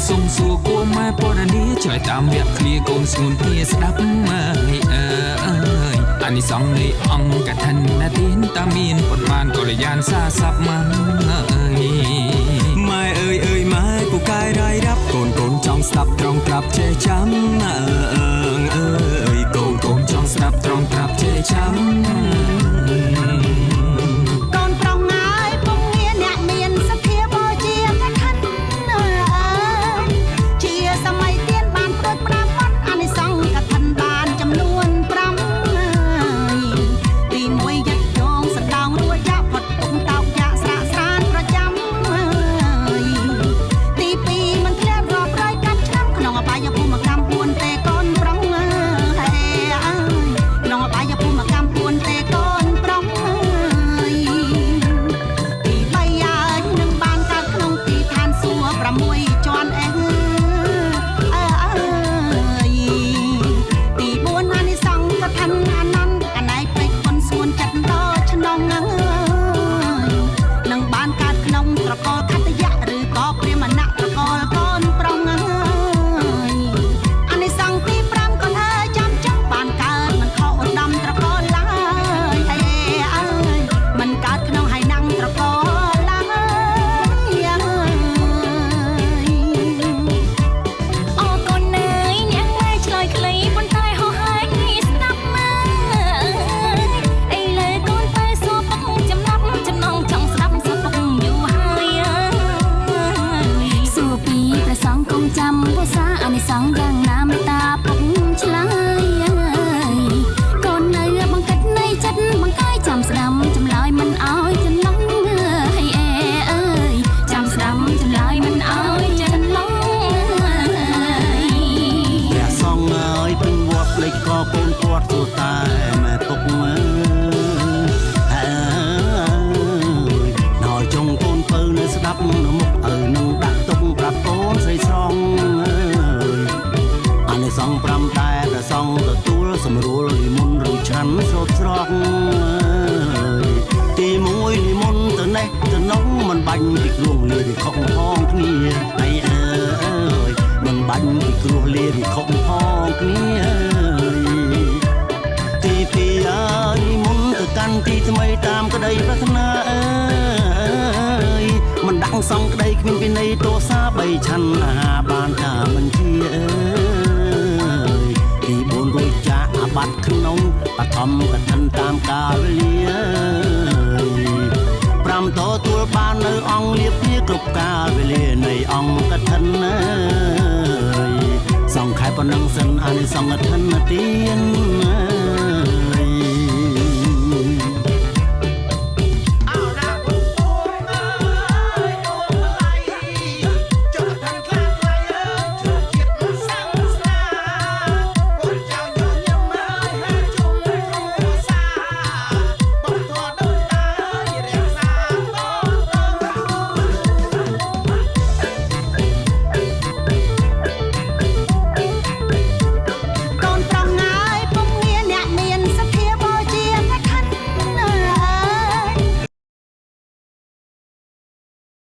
សុំសួរគួម៉ែពរនីឆ្លើយតាមវគ្គឃ្លាកូនស្ងួនគ្នាស្ដាប់អើយអើយអានិសង្សនៃអង្គកឋិនទានតាមានប៉ុន្មានកល្យានសាស័ព្ទម៉ាអើយ ម៉ែអើយអើយម៉ែពូកែរាយរាប់កូនកូនចង់ស្ដាប់ត្រង់ត្រាប់ចេះចាំអើអើយកូនកូនចង់ស្ដាប់ត្រង់ត្រាប់ចេះចាំ កូនប្រុសអើយពុំងារអ្នកមានសទ្ធាបូជាកឋិនអើយជាសម័យទានបានព្រួយផ្ដាំបត់អានិសង្សកឋិនបានចំនួន5អើយទី1យិត្តយងសណ្ដោងរួចចាក់ផុតទុំតោកយ៉ាក់ស្រាកស្រានប្រចាំអើយទី2មិនធ្លាក់រាប់រយកាប់ឆ្នាំក្នុងអបាយភូមិកម្ម4ទេកូនប្រុសអើយអើយក្នុងអបាយភូមិកម្ម4ទេកូនប្រុសអើយទី3អើយនឹងបានកើតក្នុងទីឋានសួគ៌6ជាន់អេអើអើយទី4អានិសង្សកឋិនអានន្ទអណែកពេកគុណស្ងួនចិត្តដល់ឆ្នងអើយនឹងបានកើតក្នុងត្រកូលខត្តយៈឬក៏ព្រាមណៈត្រកូលកូនប្រុសអើយអានិសង្សទី5កូនអើយចាំចាំបានកើតមិនខកឧត្តមត្រកូលឡើយអេអើយមិនកើតក្នុងហើយណាំងត្រកូលឡើយអើយ អរគុណអើយអ្នកម៉ែឆ្លើយខ្លីប៉ុន្តែហោះហើយងាយស្ដាប់មើលអីលើកូនទៅសួរពុកចំណាប់ចំណងចង់ស្ដាប់សួរពុកយូរហើយអើយ សួរពីព្រះសង្ឃគង់ចាំវស្សាអានិសង្សយ៉ាងណាមេត្តាពុកឆ្លើយអើយកូននៅបង្កិតនៃចិត្តបង្កាយចាំស្ដាំចម្លើយមិនអោយច្រឡំអើយអេអើយចាំស្ដាំចម្លើយមិនអោយច្រឡំអើយ ព្រះសង្ឃអើយពេញវត្តភ្លេចកកូនគាត់សួរតែម៉ែពុកអើយណយចុងកូនពៅនៅស្ដាប់នៅមុខឪនឹងដាក់ទុកប្រាប់កូនស្រីស្រង់អើយអានិសង្ស5តែព្រះសង្ឃទទួលសម្រួលនិមន្តឬឆាន់ស្រូតស្រង់អើយទី1និមន្តទៅនេះទៅនោះមិនបាញ់ពីគ្រោះលាវិខុកផងគ្នាហើយអើយមិនបាញ់ពីគ្រោះលាវិខុកផងគ្នាអើយទី2អើយនិមន្តទៅកាន់ទីថ្មីតាមក្តីប្រាថ្នាអើយមិនដាក់សងក្តីគ្មានពិន័យទោសាបីឆាន់អាហារបានថាមិនជាអើយទី4រួចចាកអាបត្តិក្នុងបឋមកឋិនតាមកាលវេលា5ទទួលបាននៅអង្គលៀបលាគ្រប់កាលវេលានៃអង្គកឋិនអើយសង្ខេបប៉ុណ្ណឹងសិនអានិសង្ឃកឋិនទានអើយ